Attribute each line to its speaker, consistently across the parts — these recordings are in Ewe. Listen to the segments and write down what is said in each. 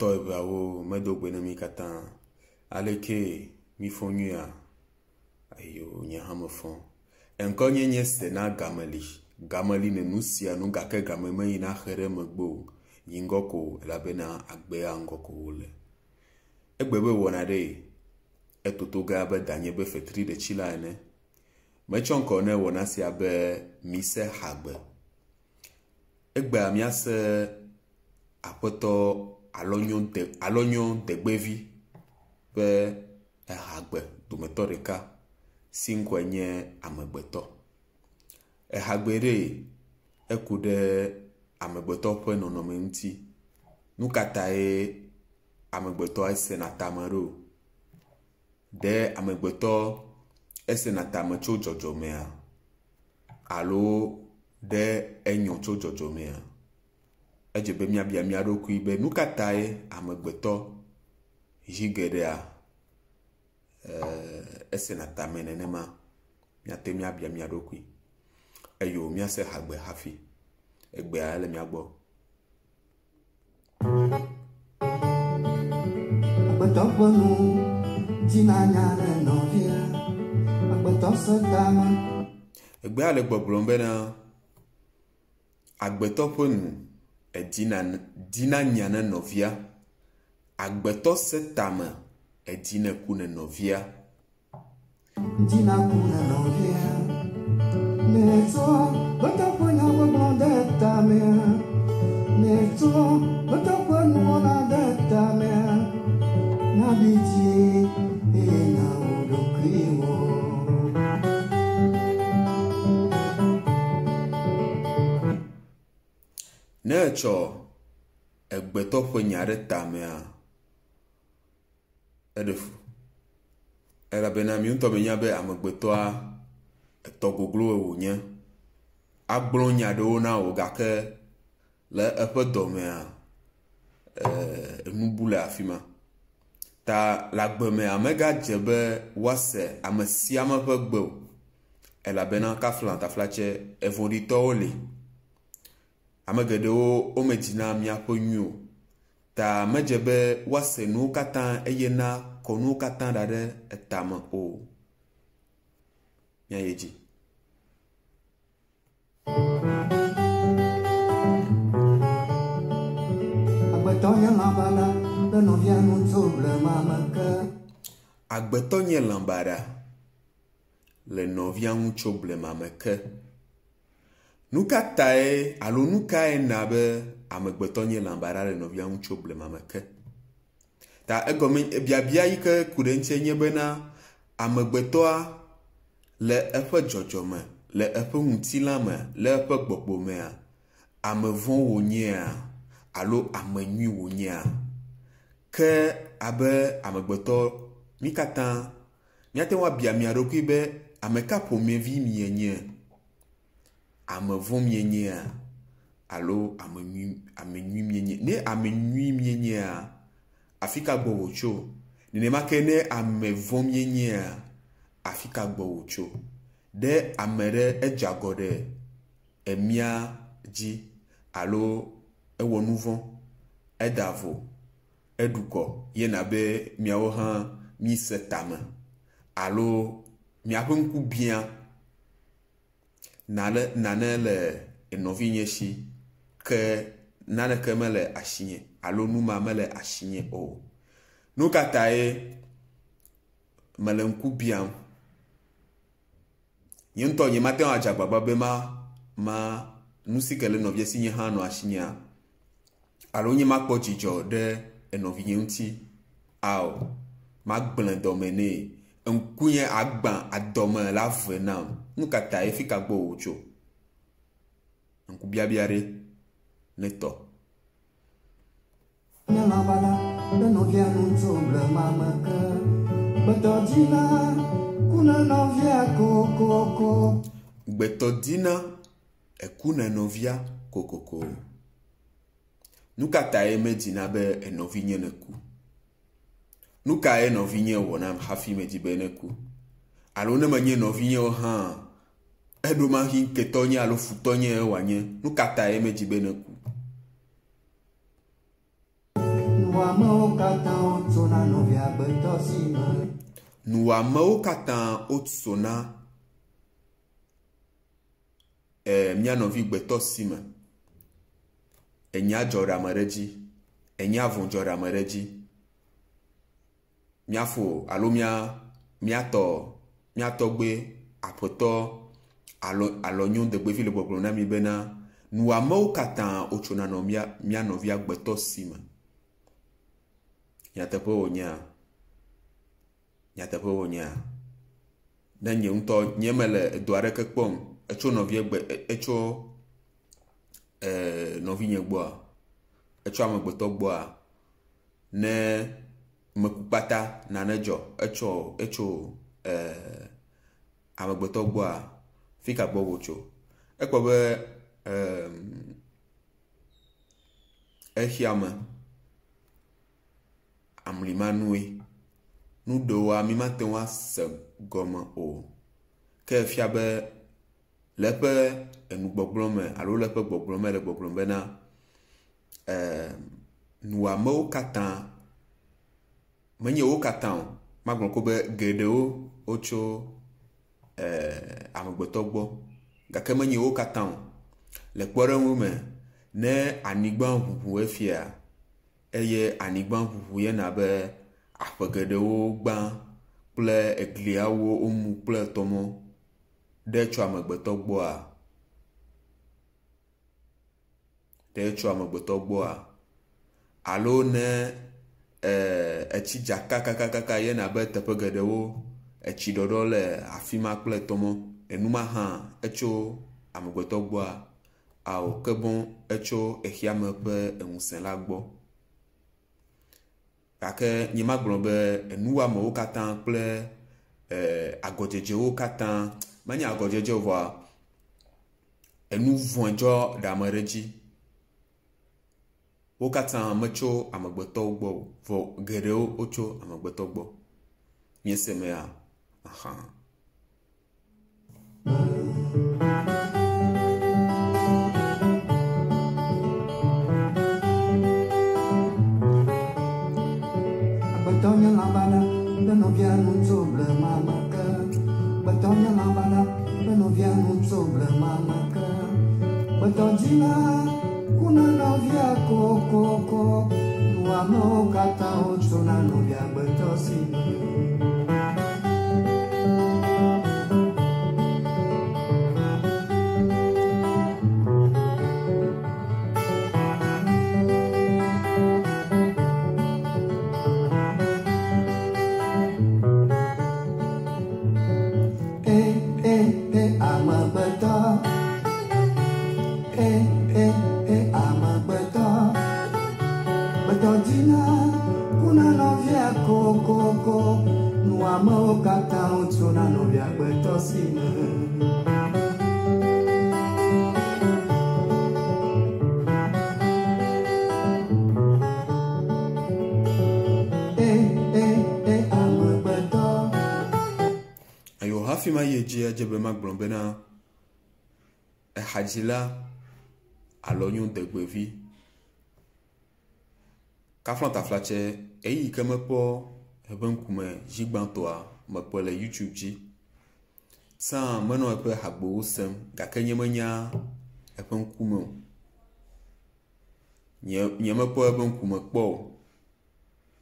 Speaker 1: Mía tɔ eveawo medo gbe na mi katã. Aleke mifɔ nyuia? Eyo nye hã mefɔ. Eŋkɔnye nye Sena Gameli. Gameli le nu sia nu gake game meyina xe ɖe megbe o. Yi ŋgɔ ko elabena agbea ŋgɔ ko wòle. Egbe be wɔna ɖe etoto gã abe danye be fetri ɖetsi la ene. Metsɔ ŋkɔ ne wɔna sia be mise hagbe. Egbea míase aƒetɔ alɔnyɔ degbevi ƒe ehagbe dometɔ ɖeka si ŋkɔe nye amegbetɔ. Ehagbe ɖee eku ɖe amegbetɔ ƒe nɔnɔme ŋuti. Nu ka tae amegbetɔ esena tame ɖo? Ɖe amegbetɔ esena tame tso dzɔdzɔmea alo ɖe enyo tso dzɔdzɔmea? Edze be míabia mía ɖokui be nu ka tae amegbetɔ zi geɖea esena tame nenema? Míate míabia mía ɖokui. Eyo míase hagbe hafi. Egbea ele mía gbɔ.
Speaker 2: Agbetɔ ƒe nu dzina nya ɖe nɔvia. Agbetɔ se tame.
Speaker 1: Egbea le gbɔgblɔm bena agbetɔ ƒe nu edina dina nya ne nɔvia. Agbetɔ se tame edina ku ne nɔvia.
Speaker 2: Dzina ku ne nɔvia. Ne etsɔ gbetɔ ƒe nyagbɔgblɔ ɖe tamea. Ne etsɔ gbetɔ ƒe nuwɔna ɖe tamea. Nabi dzi eye nàwɔ ɖokuiwò.
Speaker 1: Ne etsɔ egbetɔ ƒe nya ɖe tamea, eɖe fu. Elabena mi ŋutɔ minya be amegbetɔa etɔ gogloe wònye. Agblɔ nya ɖewo na wò gake le eƒe dɔmea, enu bu le afi ma. Ta le agbemea megadze be woase ame sia ame ƒe gbe o. Elabena kafla taflatse evɔ̃ɖitɔwo li. Ame geɖewo womedina míaƒe nyui o. Ta medze be woase nuwo katã eye na kɔ nuwo katã da ɖe etame o. Míayi edzi.
Speaker 2: Agbetɔ nye lã baɖa le nɔvia ŋu tso blema me ke.
Speaker 1: Agbetɔ nye lã baɖa le nɔvia ŋu tso blema me ke. Nu ka tae alo nu kae na be amegbetɔ nye lã baɖa le nɔvia ŋu tso blema me ke? Ta egɔme biabia yi ke ku ɖe eŋutie nye bena amegbetɔa le eƒe dzɔdzɔme, le eƒe ŋutilã me, le eƒe gbɔgbɔ mea, ame vɔ̃ wònyea alo ame nyui wònyea? Ke abe amegbetɔ mí katã míate ŋu abia mía ɖokui be ame ka ƒomevi mienye? Ame vɔ̃ mienyea alo ame nyui mienye? Ne ame nyui mienyea, afi ka gbɔ wòtso? Nenema ke ne ame vɔ̃ mienyea, afi ka gbɔ wòtso? Ɖe ame ɖe edze agɔ ɖe emía dzi alo ewɔ nu vɔ̃, eda vo, eɖu kɔ yena be miawo hã mise tame alo miaƒe ŋku bia nane le enɔvinye si ke naneke mele asinye alo nu ma mele asinye o. Nu ka tae mele ŋku biam? Nye ŋutɔ nye mate ŋu adze agbagba be ma nu si ke le nɔvia si nye hã nɔ asinyea alo nye makpɔ dzidzɔ ɖe enɔvinye ŋuti ao. Magblẽ dɔme nɛ. Ŋkunye agbã adɔme la ve nam. Nu ka tae fi ka gbɔ wòtso? Ŋkubiabia ɖe ne tɔ.
Speaker 2: Nye lã baɖa le nɔvia ŋu tso blema me ke. Gbetɔ dzina ku ne nɔvia kokoko.
Speaker 1: Gbetɔ dzina eku ne nɔvia kokoko. Nu ka tae medzina be enɔvinye neku? Nu kae nɔvinye wɔ nam hafi medzi be neku? Alo ne menye nɔvinye o hã, eɖomahi ketɔnye alo futɔnye wòanye. Nu ka tae medzi be neku?
Speaker 2: Nuwɔamewo katã wotsona nɔvia agbetɔ si me.
Speaker 1: Nuwɔamewo katã wotsona e mía nɔvi gbetɔ si me. Enya dzɔ ɖe ame ɖe dzi, enya vɔ̃ dzɔ ɖe ame ɖe dzi. Míafo alo mía míatɔ mía tɔgbe aƒetɔ alo alɔnyo degbevi le gbɔgblɔm na mi bena nuwɔamewo katã wotsona nɔ mía mía nɔvia gbetɔ si me. Nyateƒe wònyea? Nyateƒe wònyea? Ne nye ŋutɔ nye mele edo aɖeke kpɔm etso nɔvia gbe etso e nɔvinye gbɔa, etso amegbetɔ gbɔa, ne meku kpata nane dzɔ etso etso e amegbetɔ gbɔa, fi ka gbɔ wòtso? Ekpɔ be e exia me amlimanue. Nu ɖewoa mi mate ŋu ase gɔme o. Ke efia be le eƒe enugbɔgblɔ me alo le eƒe gbɔgblɔ me le gbɔgblɔm bena e nuwɔamewo katã menye wo katã o magblɔ ko be geɖewo wotso e amegbetɔ gbɔ gake menye wo katã o. Le kpɔɖeŋu me ne anyigba ʋuʋu efia eye anyigba ʋuʋu yena be aƒe geɖewo gbã kple egliawo womu kple tɔmɔ ɖe tso amegbetɔ gbɔa ɖe tso amegbetɔ gbɔa alo ne e etsi dza kakakaka yena be teƒe geɖewo etsi ɖɔɖɔ le afi ma kple tɔmɔ enuma hã etso amegbetɔ gbɔa ao ke boŋ etso exiame ƒe eŋusẽ la gbɔ. Gake nye magblɔ be enuwɔamewo katã kple e agɔdzedzewo katã menye agɔdzedze o vɔa enu vɔ̃ dzɔ ɖe ame ɖe dzi. Wo katã metso amegbetɔwo gbɔ o vɔ geɖewo wotso amegbetɔ gbɔ. Míese mea? Aha.
Speaker 2: Agbetɔ nye lã baɖa ɖe nɔvia nu tso blema me ke. Agbetɔ nye lã baɖa ɖe nɔvia nu tso blema me ke. Agbetɔ dzina kuna nɔvia kokoko. Nuwɔamewo katã wotsona nɔvia agbetɔ si me. E e e amegbetɔ. E e e amegbetɔ. Agbetɔ dzina kuna nɔvia kokoko. Nuwɔamewo katã wotsona nɔvia agbetɔ si me. E e e amegbetɔ.
Speaker 1: Ayo hafi mayi edzi edze be magblɔ bena ehadzila alɔnyo degbevi kaflataflatse eyi ke mekpɔ eƒe ŋkume zi gbãtɔa mekpɔe le YouTube dzi. Sã menɔ eƒe hagbewo sem gake nye menya eƒe ŋkume o. Nye nye mekpɔ eƒe ŋkume kpɔ o.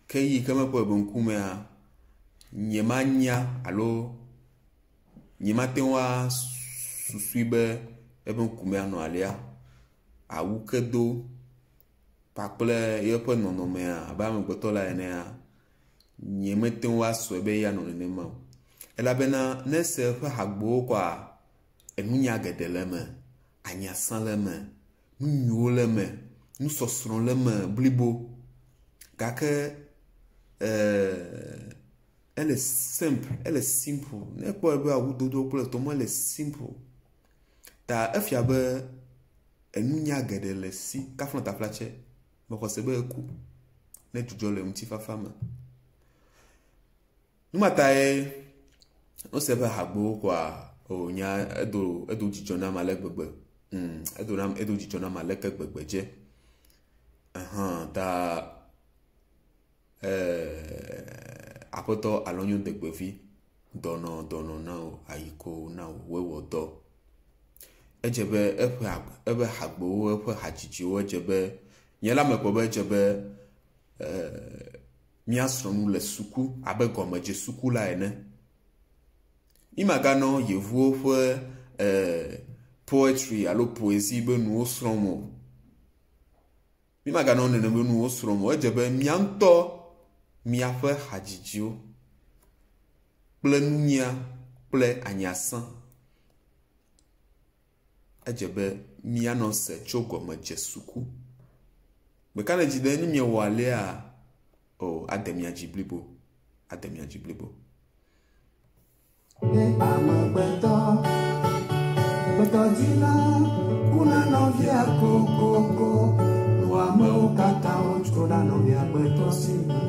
Speaker 1: Ke eyi ke mekpɔ eƒe ŋkumea nyemanya alo nyemate ŋu asusui be eƒe ŋkume anɔ alea. Awu ke do kpakple eƒe nɔnɔmea abe amegbetɔ la enea nyemete ŋu asɔe be eya nɔ nenema o. Elabena ne ese eƒe hagbewo koa enunya geɖe le eme, anyasã le eme, nu nyuiwo le eme, nusɔsrɔ̃ le eme blibo. Gake e ele simple ele simple ne ekpɔ eƒe awudodo kple tɔmɔ ele simple. Ta efia be enunya geɖe le si kaflataflatse mexɔ se be eku ne dzudzɔ le ŋutifafa me. Nu ma tae wose eƒe hagbewo koa o nya edo edo dzidzɔ nam ale gbegbe. Edo nam edo dzidzɔ nam aleke gbegbe dze. Ehã ta Aƒetɔ Alɔnyo Degbevi, dɔnɔ dɔnɔ na wò, ayiko na wò, wewɔ dɔ. Edze be eƒe eƒe hagbewo, eƒe hadzidziwo edze be nye la mekpɔ be edze be míasrɔ̃ nu le suku abe gɔmedzesuku la ene. Mímaganɔ yevuwo ƒe poetry alo poesie be nuwo srɔ̃m o. Mímaganɔ nenem be nuwo srɔ̃m o. Edze be mía ŋutɔ míaƒe hadzidziwo kple nunya kple anyasã edze be míanɔ se tso gɔmedzesuku. Meka ɖe edzi be ne miewɔ alea, o ade mia dzi blibo, ade mia dzi blibo.
Speaker 2: Amegbetɔ, gbetɔ dzila, kuna nɔvia kokoko, nu amewo katã wotsona nɔvia gbetɔ si me.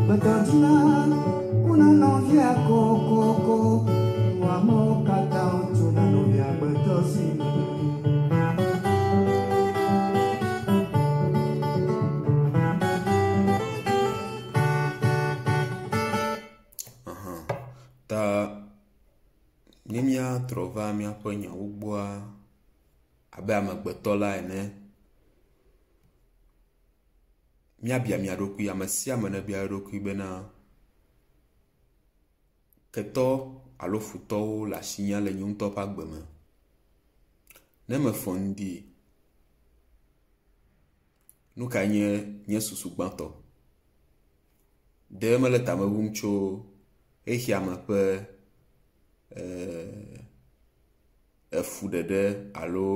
Speaker 2: Gbetɔ dzila, kuna nɔvia kokoko, nu amewo katã wotsona nɔvia gbetɔ si me.
Speaker 1: Ta ne míatrɔ va míaƒe nyawo gbɔa abe amegbetɔ la ene, míabia mía ɖokui, ame sia ame nebia eɖokui bena ketɔ alo futɔwo le asinye le nye ŋutɔ ƒe agbe me. Ne mefɔ ŋdi, nu kae nye nye susu gbãtɔ? Ɖe mele tame bum tso xexeame ƒe efuɖeɖe alo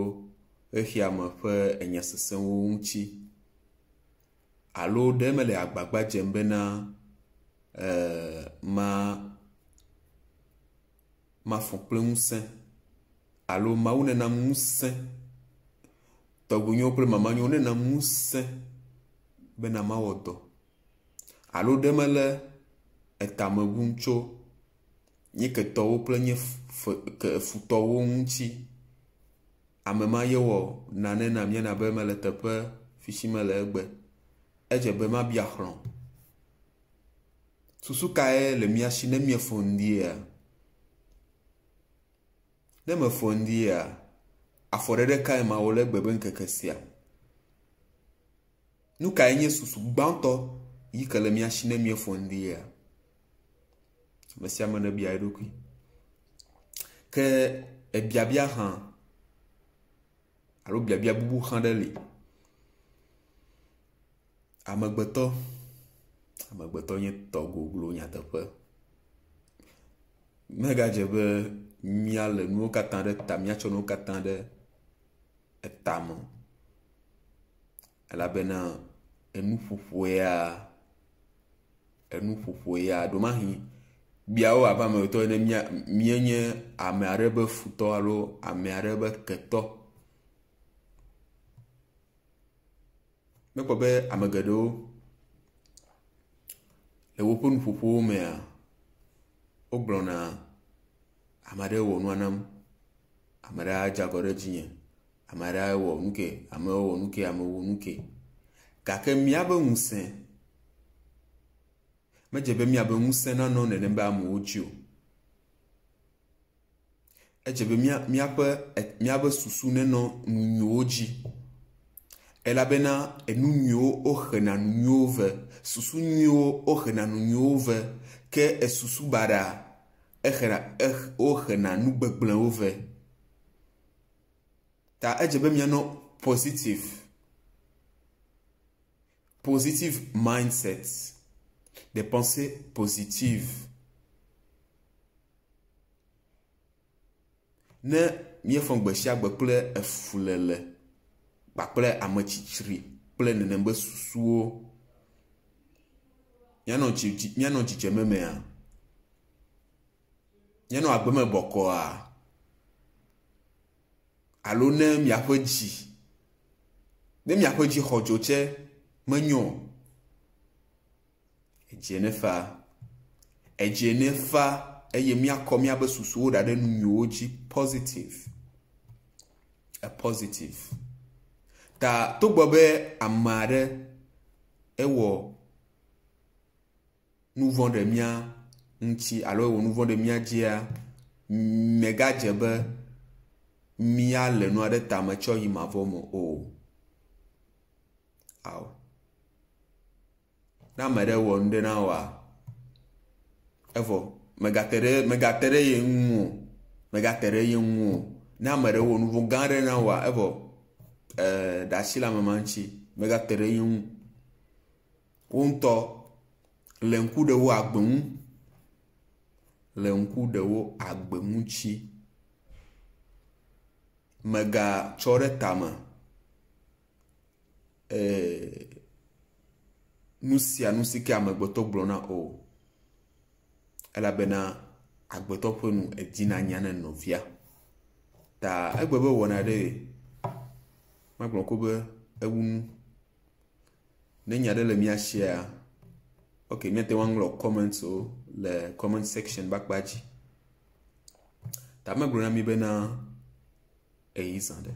Speaker 1: xexeame ƒe enya sesẽwo ŋuti alo ɖe mele agbagba dzem bena ma mafɔ kple ŋusẽ alo Mawu nenam ŋusẽ, tɔgbuinyewo kple mamanyewo nenam ŋusẽ bena mawɔ dɔ alo ɖe mele etame bum tso nye ketɔwo kple nye futɔwo ŋuti. Ame ma ye wɔ nane na míana be mele teƒe fi si mele egbe. Edze be mabia xlɔ̃. Susu kae le mía si ne míefɔ ŋdia? Ne mefɔ ŋdia, afɔɖeɖe kae mawɔ le egbe be ŋkeke sia? Nu kae nye susu gbãtɔ yi ke le mía si ne míefɔ ŋdia? Ame sia ame nebia eɖokui. Ke ebiabia hã alo biabia bubu hã ɖe li. Amegbetɔ, amegbetɔ nye tɔ goglo nyateƒe. Megadze be míale nuwo katã ɖe ta, míatsɔ nuwo katã ɖe etame o. Elabena enuƒoƒo ya, enuƒoƒo ya ɖomahi biawo abe amegbetɔ ene mía míenye ame aɖe be futɔ alo ame aɖe be ketɔ. Mekpɔ be ame geɖewo le woƒe nuƒoƒowo mea, wogblɔna ame aɖe wɔ nua nam, ame aɖe dze agɔ ɖe dzinye, ame aɖe wɔ nu ke, amewo wɔ nu ke, amewo wɔ nu ke. Gake míabe ŋusẽ medze be míabe ŋusẽ nanɔ nenem be amewo dzi o. Edze be mía míaƒe míaƒe susu nenɔ nu nyuiwo dzi elabena enu nyuiwo wohena nu nyuiwo ve, susu nyuiwo wohena nu nyuiwo ve ke esusu baɖa ehena wohena nu gbegblẽwo ve. Ta edze be míanɔ positive, positive mindset, des pensées positives. Ne míefɔ gbe sia gbe kple efulele kpakple ametsitsri kple nenem be susuwo, míanɔ dzi míanɔ dzidzeme mea? Míanɔ agbe me bɔkɔa? Alo ne miaƒe dzi, ne miaƒe dzi xɔ dzo tse menyo o. Edzi nefa, edzi nefa eye míakɔ míaƒe susuwo ɖa ɖe nu nyuiwo dzi positive. A positive. Ta togbɔ be ame aɖe ewɔ nu vɔ̃ ɖe mía ŋuti alo ewɔ nu vɔ̃ ɖe mía dzia, megadze be míale nua ɖe tame tsɔ yi mavɔ me o. Ao. Ne ame ɖe wɔ nu ɖe na wòa, evɔ mègate ɖe mègate ɖe ye ŋu o. Mègate ɖe ye ŋu o. Ne ame ɖe wɔ nu vɔ̃ gã aɖe na wòa, evɔ ee ɖe asi le ame ma ŋuti. Mègate ɖe ye ŋu o. Wo ŋutɔ le ŋku ɖe wò agbe ŋu. Le ŋku ɖe wò agbe ŋuti. Mègatsɔ ɖe tame ee nu sia nu si ke amegbetɔ gblɔna o elabena agbetɔ ƒe nu edina nya ne nɔvia. Ta egbe be wɔna ɖe magblɔ ko be ewu nu. Ne nya ɖe le mía sia, ok míate ŋu aŋlɔ comments wo le comment section ƒe akpa dzi. Ta megblɔ na mi bena eyi zã ɖe.